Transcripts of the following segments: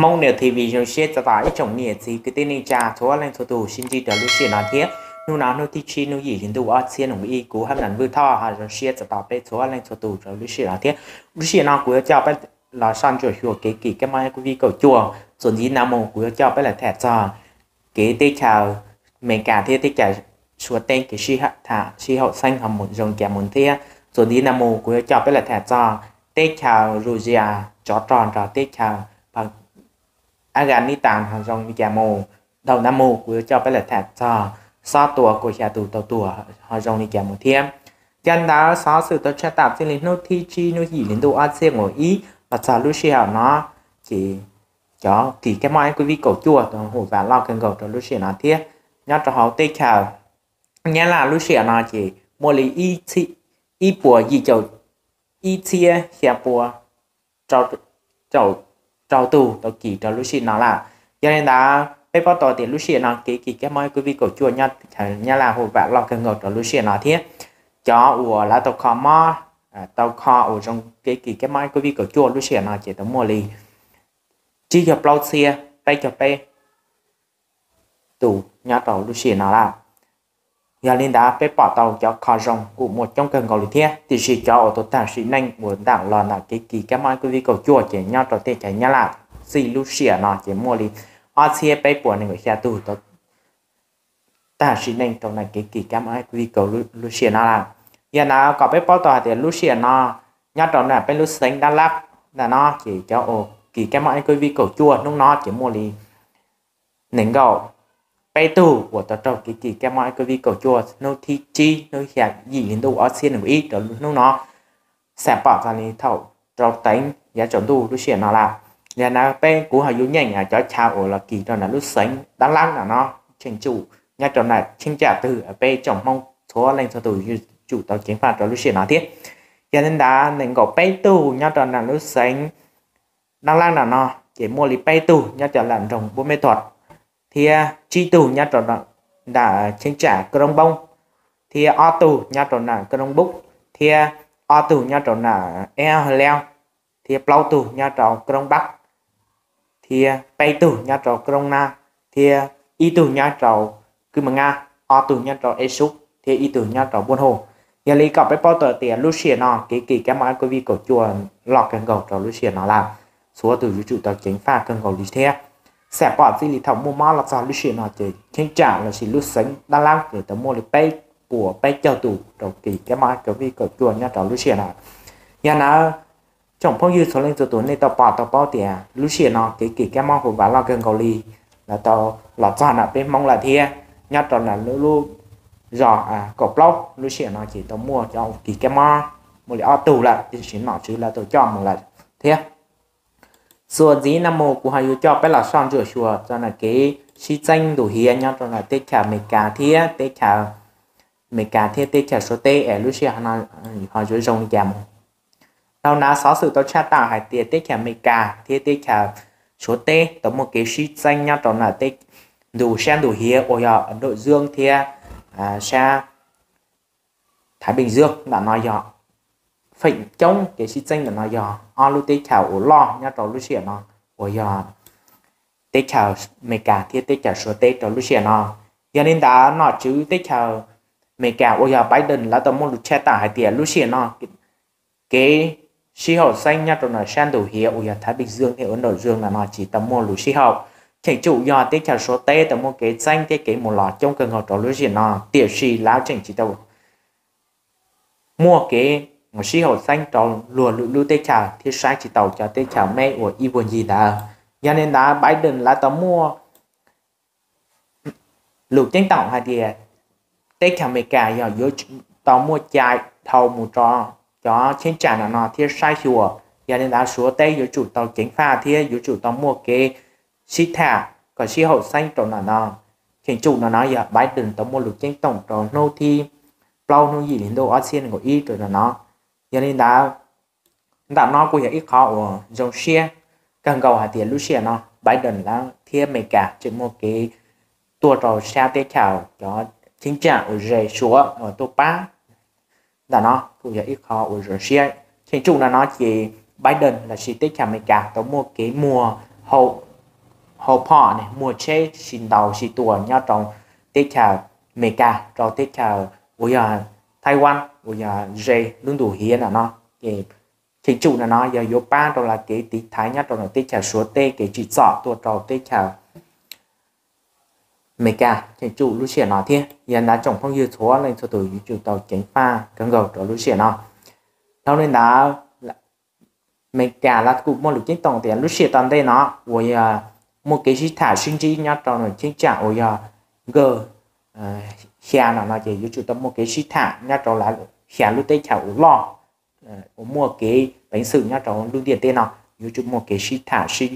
Hmoob News T V zoo siab txais tos ib tsoom niam txiv kwv tij neej tsa txhua leej txhua tus sib ntsib rau lub sij hawm no thiab. Hnub no hnub thib tsib hnub yim hli ntuj ob txhiab nees nkaum ib, kuv Hab Nam Vwj Thoj ho zoo siab txais tos peb txhua leej txhua tus rau lub sij hawm no thiab. Lub sij hawm no kuv yuav coj peb los soj ntsuam xyuas kev kis kab mob COVID kaum cuaj. Txuas ntxiv no mus kuv yuav coj peb los tham txog kev teb chaws Amelikas thiab teb chaws Suav teb kev sib haum xeeb ho mus zoo li cas mus thiab. Txuas ntxiv no mus kuv yuav coj peb los tham txog teb chaws Russia tsov rog nrog teb chaws Afghanistan ho zoo li cas mus. Dhau ntawd mus kuv yuav coj peb los tham txog xob tua kaum xya tus tau tuag ho zoo li cas mus thiab. Yog li ntawd xov xwm tau tshaj tawm txij li hnub thib tsib hnub yim hli ntuj ob txhiab nees nkaum ib los txog lub sij hawm no, ces cov kis kab mob COVID kaum cuaj tau huam vam loj kawg nkaus rau lub sij hawm no thiab. Nyob rau hauv teb chaws Nyab Laj lub sij hawm no ces muaj li ib puas yim caum ib txhiab xya pua rau tug tau kis rau lub sij hawm no lawm. Yog li ntawd peb paub tau tias lub sij hawm no kev kis kab mob COVID kaum cuaj nyob chaw Nyab Laj huam vam loj kawg nkaus rau lub sij hawm no thiab. Cov uas lawv tau kho mob, tau kho uas zoo kev kis kab mob COVID kaum cuaj lub sij hawm no ces tau muaj li tsib caug plaub txhiab peb caug peb tus nyob rau lub sij hawm no lawm. Yog li ntawd peb pom tau cov kho zoo kuj muaj coob kawg nkaus li thiab, tiam sis cov uas tau tag sim neej uas ntawm los ntawm kev kis kab mob COVID kaum cuaj ces nyob rau teb chaws Nyab Laj txij lub sij hawm no ces muaj li ob txhiab peb puas nees nkaum xya tug tau tag sim neej rau ntawm kev kis kab mob COVID kaum lub sij hawm no lawm. Yog ntawd kom peb paub tau hais tias lub sij hawm no nyob rau ntawm peb lub xeev Dab Lab ntawm no ces cov uas kis kab mob COVID kaum cuaj hnub no ces muaj li nees nkaum peb tug uas tau raug kev kis kab mob COVID kaum cuaj hnub thib tsib hnub yim hli ntuj ob txhiab nees nkaum ib rau hnub no, xam pom txog li thaum rau teev yav tsaus ntuj lub sij hawm no lawm. Yog ntawd peb kuv ho yuav nyeem cov chaw uas los kis rau ntawm lub xeev Dab Lab ntawm no, cheem tsum nyob rau ntawm cheeb tsam twg peb tsoom Hmoob txhua leej txhua tus yuav tsum tau ceev faj rau lub sij hawm no thiab. Yog li ntawd nees nkaum peb tug nyob rau ntawm lub xeev Dab Lab ntawm no ces muaj li peb tug nyob rau ntawm nroog Npub Meb Thom, thiab tsib tug nyob rau ntawm cheeb tsam Kroob Npoob, thiab ob tug nyob rau ntawm Kroob Npub, thiab ob tug nyob rau ntawm Eb Hawj Leeb, thiab plaub tug nyob rau Kroob Npab, thiab peb tug nyob rau Kroob Nab, thiab ib tug nyob rau Kwb Mab Ngab, ob tug nyob rau Eb Sub thiab ib tug nyob rau Npub Hauj. Yog li kom peb paub tau tias lub sij hawm no kev kis kab mob COVID kaum cuaj loj kawg nkaus rau lub sij hawm no lawm, txhua tus yuav tsum tau ceev faj kawg nkaus li thiab. Xam pom txij li thaum muaj mob los txog lub sij hawm no ces cheeb tsam lossis lub xeev Dab Lab ces tau muaj li peb puas peb caug tus raug kis kab mob COVID kaum cuaj nyob rau lub sij hawm no. Yog ntawd tsoom phooj ywg txhua leej txhua tus nej tau pom tau paub tias lub sij hawm no kev kis kab mob huam vam loj kawg nkaus li, lawv tau los txog ntawm peb Hmoob lawm thiab. Nyob rau ntawm lub zos kaum plaub lub sij hawm no ces tau muaj cov kis kab mob muaj li ob tug lawm, tiam sis nom tswv lawv tau coj mus lawm thiab. Txuas ntxiv no mus kuv ho yuav coj peb los soj ntsuam xyuas txog ntawm kev sib txeeb ntuj hiav nyob rau ntawm teb chaws Amelikas thiab teb chaws Amelikas thiab teb chaws Suav teb es lub sij hawm no ho yuav zoo li cas mus. Dhau ntawd xov xwm tau tshaj tawm hais tias teb chaws Amelikas thiab teb chaws Suav teb tau muaj kev sib txeeb nyob rau ntawm ntu sab ntuj hiav uas yog Ấn Độ Dương thiab sab Thái Bình Dương ntawm no yog feem coob kev sib txeeb ntawm no yog ob lub teb chaws uas loj nyob rau lub sij hawm no uas yog teb chaws Amelikas thiab teb chaws Suav teb rau lub sij hawm no. Yog li ntawd nom tswv teb chaws Amelikas uas yog Biden lawv tau muaj lus tshaj tawm hais tias lub sij hawm no kev sib haum xeeb nyob rau ntawm sab ntuj hiav uas yog Thái Bình Dương thiab Ấn Độ Dương ntawm no tsis tau muaj lus sib haum. Cheem tsum yog teb chaws Suav teb tau muaj kev txeeb thiab kev mus los coob kawg nkaus rau lub sij hawm no, tiam sis lawv tseem tsis tau muaj kev sib haum xeeb rau luag lwm lub teb chaws thiab saib tsis taus cov teb chaws meb uas ib puag ncig ntawd. Yog li ntawd Biden lawv tau muaj lus ceeb toom hais tias teb chaws Amelikas yog yuav tau muaj cai dhau mus rau cov cheeb tsam ntawm no thiab saib xyuas. Yog li ntawd Suav teb yuav tsum tau ceev faj thiab yuav tsum tau muaj kev sib tham kom sib haum xeeb rau ntawm no. Cheem tsum ntawm no yog Biden tau muaj lus ceeb toom rau hnub thib plaub hnub yim hli ntuj ob txhiab nees nkaum ib rau ntawm no. Yog li ntawd ntawm no kuj yog ib qho uas zoo siab kawg nkaus hais tias lub sij hawm no Biden lawv thiab Amelikas tseem muaj kev tuaj rau sab teb chaws cov cheeb tsam uas ze Suav uas tuaj pab. Ntawm no kuj yog ib qho uas zoo siab. Cheem tsum ntawm no ces Biden lossis teb chaws Amelikas tau muaj kev muag hau hauv phom ne, muag tsheb sib ntaus sib tua nyob rau teb chaws Amelikas, rau teb chaws uas yog Taiwan uas yog ze lub ntuj hiav ntawm no. Ces cheem tsum ntawm no yog yuav pab rau lawv kev tiv thaiv nyob rau ntawm teb chaws Suav teb kev tsim txom tuaj rau teb chaws Amelikas, cheem tsum lub sij hawm no thiab. Yog ntawd tsoom phooj ywg txhua leej txhua tus yuav tsum tau ceev faj kawg nkaus rau lub sij hawm no. Dhau li ntawd, Amelikas lawv kuj muaj lus ceeb toom tias lub sij hawm tom ntej no uas yog muaj kev sib tham sib ntsib nyob rau cheeb tsam uas yog nkawg xya no no ces yuav tsum tau muaj kev sib tham nyob rau lawv xya lub teb chaws uas loj, uas muaj kev peev xwm nyob rau lub ntiaj teb no, yuav tsum muaj kev sib tham sib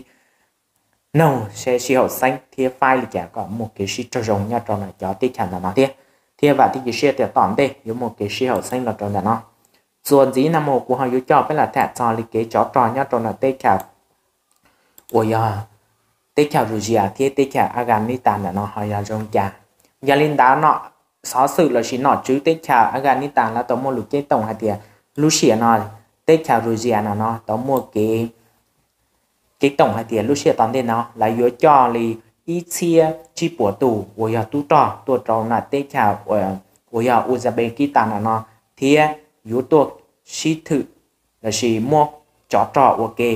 noog seb sib haum xeeb thiab faib li cas kom muaj kev sib raug zoo nyob rau cov teb chaws ntawm no thiab. Thiab vam thiab cia siab tias tom ntej yuav muaj kev sib haum xeeb los rau ntawm no. Txuas ntxiv no mus kuv ho yuav coj peb los tham txog li kev tsov rog nyob rau ntawm teb chaws uas yog teb chaws Russia thiab teb chaws Afghanistan ntawm no ho yog zoo cas. Yog li ntawd no, xov xwm lossis nom tswv teb chaws Afghanistan lawv tau muaj lus ceeb toom hais tias lub sij hawm no teb chaws Russia no no tau muaj kev ceeb toom hais tias lub sij hawm tom ntej no lawv yuav coj li ib txhiab tsib puas tus uas yog tub rog tuaj rau ntawm teb chaws uas yog Uzbekistan no no, thiab yuav tuaj sib thwm lossis muab tsov rog ua ke,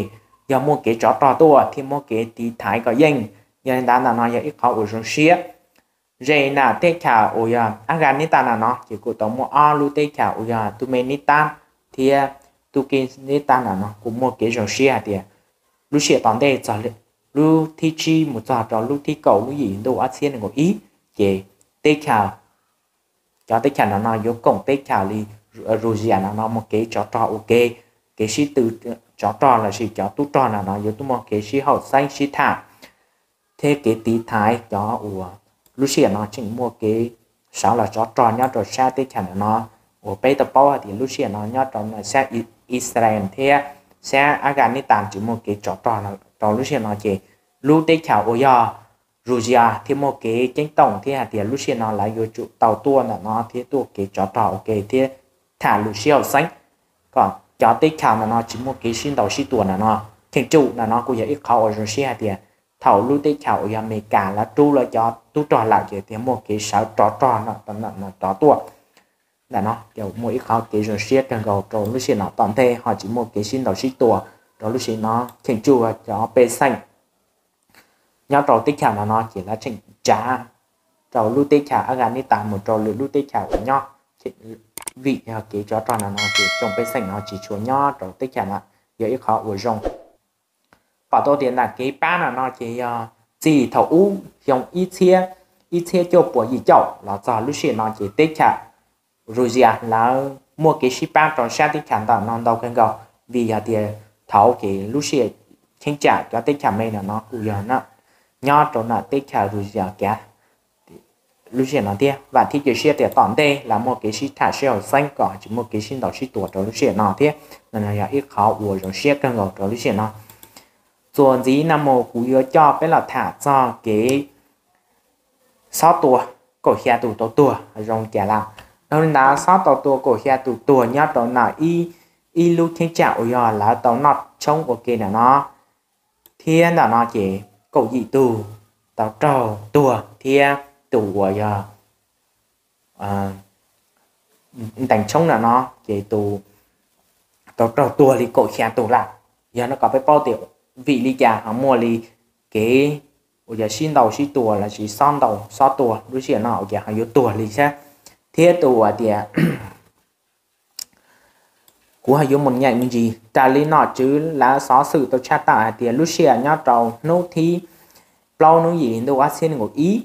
yog muaj kev tsov rog tuaj thiab muab kev tiv thaiv kom yeej. Yog li ntawd ntawm no yog ib qhov uas zoo siab. Ze ntawm teb chaws uas yog Afghanistan no no ces kuj tau muaj ob lub teb chaws uas yog Turkmenistan thiab Turkmenistan no no kuj muaj kev zoo siab hais tias lub sij hawm tom ntej txog lub thib tsib mus txog rau lub thib kaum lub yim ntuj ob txhiab nees nkaum ib, ces teb chaws cov teb chaws no no yuav koom teb chaws li Russia no no muaj kev tsov rog ua ke, kev sib tw tsov rog lossis cov tub rog no no yuav tuaj muaj kev sib haum xeeb sib tham thiab kev tiv thaiv cov uas lub sij hawm no tseem muaj kev sawv los tsov rog nyob rau sab teb chaws ntawm no, uas peb tau paub hais tias lub sij hawm no nyob rau sab Israel thiab sab Afghanistan tseem muaj kev tsov rog rau lub sij hawm no ces lub teb chaws uas yog Russia thiaj muaj kev ceeb toom thiab hais tias lub sij hawm no lawv yuav tsum tau tuaj ntawm no thiab tuaj kev tsov rog ua ke thiab tham lus sib haum xeeb kom cov teb chaws ntawm no tsis muaj kev sib ntaus sib tua ntawm no. Cheem tsum ntawm no kuj yog ib qhov uas zoo siab hais tias thaum lub teb chaws uas yog Amelikas lawv rub lawv cov tub rog lawm ces thiaj muaj kev sawv rov rog rov tuaj ntawm no. Ces muaj ib qhov kev zoo siab kawg nkaus rau lub sij hawm no, tom ntej ho tsis muaj kev sib ntaus sib tua rau lub sij hawm no. Cheem tsum cov pej xeem nyob rau teb chaws no no ces lawv tseem tsav rau lub teb chaws Afghanistan mus rau lwm lub teb chaws uas nyob, vim yog kev tsov rog no no ces tsoom pej xeem no tsis tshua nyob rau teb chaws no, yog ib qhov uas zoo. Pom tau tias ntawm kev pab no no ces yog txij thaum ub xyoo ib txhiab, ib txhiab cuaj puas yim caum los txog lub sij hawm no ces teb chaws Russia lawv muaj kev sib pab rau sab teb chaws ntawm no ntau kawg nkaus, vim yog tias thaum ces lub sij hawm cheeb tsam cov teb chaws me no no kuj yog nyob rau ntawm teb chaws Russia kav lub sij hawm no thiab. Vam thiab cia siab tias tom ntej lawv muaj kev sib tham sib haum xeeb kom tsis muaj kev sib ntaus sib tua rau lub sij hawm no thiab. No yog ib qhov uas zoo siab kawg nkaus rau lub sij hawm no. Txuas ntxiv no mus kuv yuav coj peb los tham txog kev xob tua kaum xya tus tau tuag zoo cas lawm. Dhau li ntawd xob tau tua kaum xya tus tuag nyob rau ntawm ib lub cheeb tsam uas yog lawv tau noj tshoob ua ke ntawm no, thiab ntawm no ces kaum yim tus tau raug tuag thiab tus uas yog ntees tshoob ntawm no ces tus tau raug tuag li kaum xya tus lawm. Yog no kom peb paub tias vim li cas ho muaj li kev uas yog sib ntaus sib tua lossis xob ntaus xob tua lub sij hawm no ua cas ho yuav tuag li thiab. Thiab tus uas tias kuv ho yuav mus nyeem me ntsis raws li nom tswv lawv xov xwm tau tshaj tawm hais tias lub sij hawm nyob rau hnub thib plaub hnub yim ntuj ob txhiab nees nkaum ib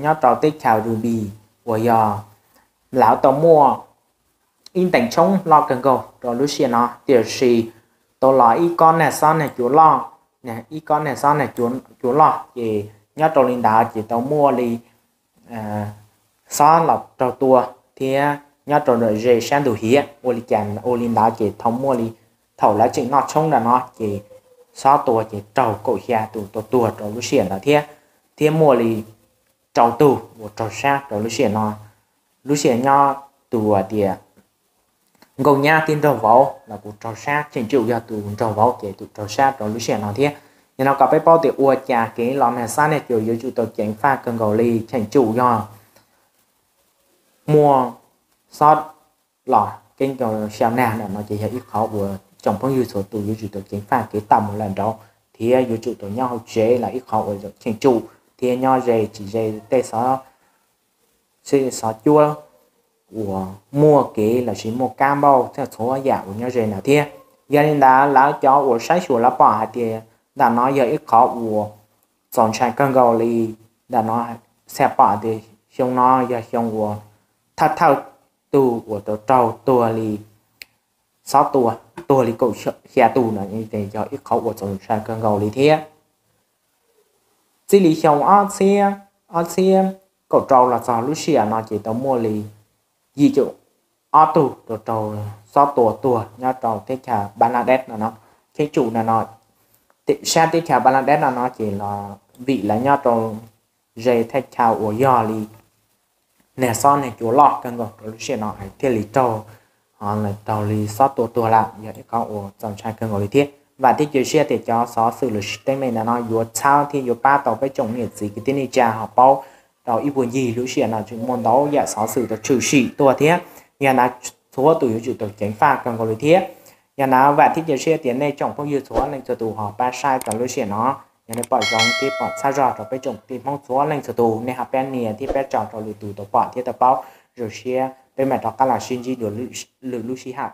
nyob rau teb chaws Ruby uas yog lawv tau muaj ib ntees tshoob loj kawg nkaus rau lub sij hawm no, tiam sis tau los ib kob nag xob nag cua loj, ib kob nag xob nag cua loj ces nyob rau li ntawd ces tau muaj li xob los raug tua thiab nyob rau ze sab ntug hiav. Ua li cas ua li ntawd ces tau muaj li thaum lawv tseem noj tshoob ntawm no ces xob tua ces raug kaum xya tus tau tuag rau lub sij hawm ntawd thiab, thiab muaj li rau tug uas raug sab rau lub sij hawm no. Lub sij hawm nyob tus tias nkauj nyab thiab nraug vauv los kuj raug sab, tseem tsum yog tus nraug vauv ces tus raug sab rau lub sij hawm no thiab. Nim no kom peb paub tias ua cas kev los nag xob nag cua yuav tsum tau ceev faj kawg nkaus li, cheem tsum yog muaj xob los keeb nkaus xya nag no ces yog ib qhov uas tsoom phooj ywg txhua tus yuav tsum tau ceev faj kev tawm mus lawm nraud thiab yuav tsum tau nyob hauv tsev los ib qhov uas cheem tsum thiab nyob ze tsis ze tej xov, xov cuab uas muaj kev los sis muaj kab npauj thiab txhua yam uas nyob ze no thiab. Yog li ntawd lawv cov uas saib xyuas lawv pom hais tias ntawm no yog ib qhov uas txaus ntshai kawg nkaus li. Ntawm no xav pom tias xyoo no yog xyoo uas thawj thawj tug uas tau raug tuag li xob tua, tuag li kaum xya tus no, yog ib qhov uas txaus ntshai kawg nkaus li thiab. Txij li xyoo ob txhiab, ob txhiab kaum rau los txog lub sij hawm no ces tau muaj li yim caum ob tug tau raug xob tua tuag nyob rau teb chaws Bangladesh no no. Cheem tsum no no, sab teb chaws Bangladesh no no ces los vim lawv nyob rau ze thaj chaw uas yog li nag xob nag cua loj kawg nkaus rau lub sij hawm no thiaj li raug, raug li xob tua tuag lawm, yog ib qhov uas txaus ntshai kawg nkaus li thiab. Vam thiab cia siab tias cov xov xwm los sis teeb meem no no yuav txhawb thiab yuav pab tau peb tsoom niam txiv kwv tij neej tsa ho paub rau ib puag ncig lub sij hawm no tseem muaj ntau yam xov xwm tau tshwm sim tuaj thiab. Yog ntawd txhua tus yuav tsum tau ceev faj kawg nkaus li thiab. Yog ntawd vam thiab cia siab tias nej tsoom phooj ywg txhua leej txhua tus ho pab saib rau lub sij hawm no, yog nej pom zoo thiab pom txhawb zog rau peb tsoom kwv tij Hmoob txhua leej txhua tus nej ho pab nias thiab pab tso rau lwm tus tau pom thiab tau paub. Zoo siab peb mam rov qab los sib ntsib dua lwm lub sij hawm.